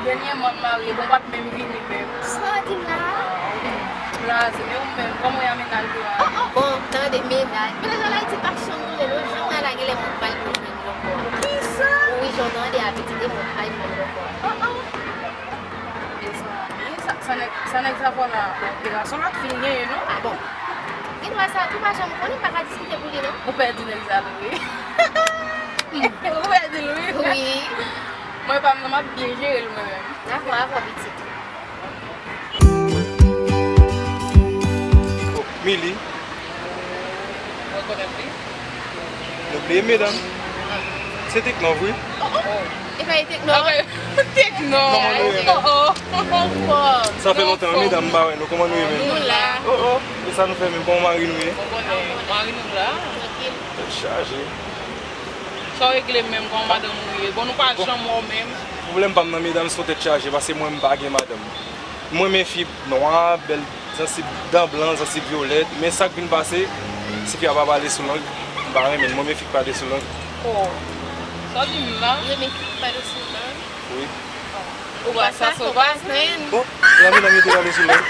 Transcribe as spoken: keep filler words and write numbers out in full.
Dènyèman m marye, bon, m pa t menm vini menm. Sa w di m la? Blaze, men ou menm, kòman w ye a, mennaj ou a? Oh, oh, bon, tande, mennaj. Mennaj an Ayiti pa chanm tounen non, jan w ye a la, genlè moun pa jwenn ou ankò. Kisa? Wi, jan w tande a, pitit, e moun pa jwenn ou ankò. Oh, oh. Mezanmi, sa, sa nèg, sa nèg sa fè la, se yon lòt fi l genyen, non? Ah bon? Gen dwa sa tou, pa janm konnen, m pa ka diskite pou li, non. Ou pèdi nèg sa tou, wi. Ou pèdi l, wi. Wi. Mwen pa m nan, m ap byen jere l mwen menm. Dakò, avè w, pitit. Oh, Mili. Ou rekonèt li? Nou bliye medam. Se Tekno vre. Oh, oh. E pa e Tekno? Ah, ben, Tekno. Kòman nou ye menm? Oh, oh. Anfòm. Sa fè lontan, medam, m pa wè nou. Kòman nou ye menm? Nou la. Oh, oh. E sa nou fè menm? Kòman mari nou ye? Ou konnen, mari nou la. Trankil. Tèt chaje. Sa w regle menm, kòman madanm ou ye? Bon, nou pa janm wè w menm. Pwoblèm pa m nan, medam, se yon tèt chaje, paske mwen, m pa gen madanm. Mwen renmen fi nwa, bèl, sansib, dan blan, sansib vyolèt. Men sa k vin pase, se fi a pa pale sou lang. M pa renmen l. Mwen renmen fi k pale sou lang. Oh. Sa w di m la? Ou renmen fi k pale sou lang? Wi. Ou pa sa sovaz, men. Bon, la medam yo te pale sou lang.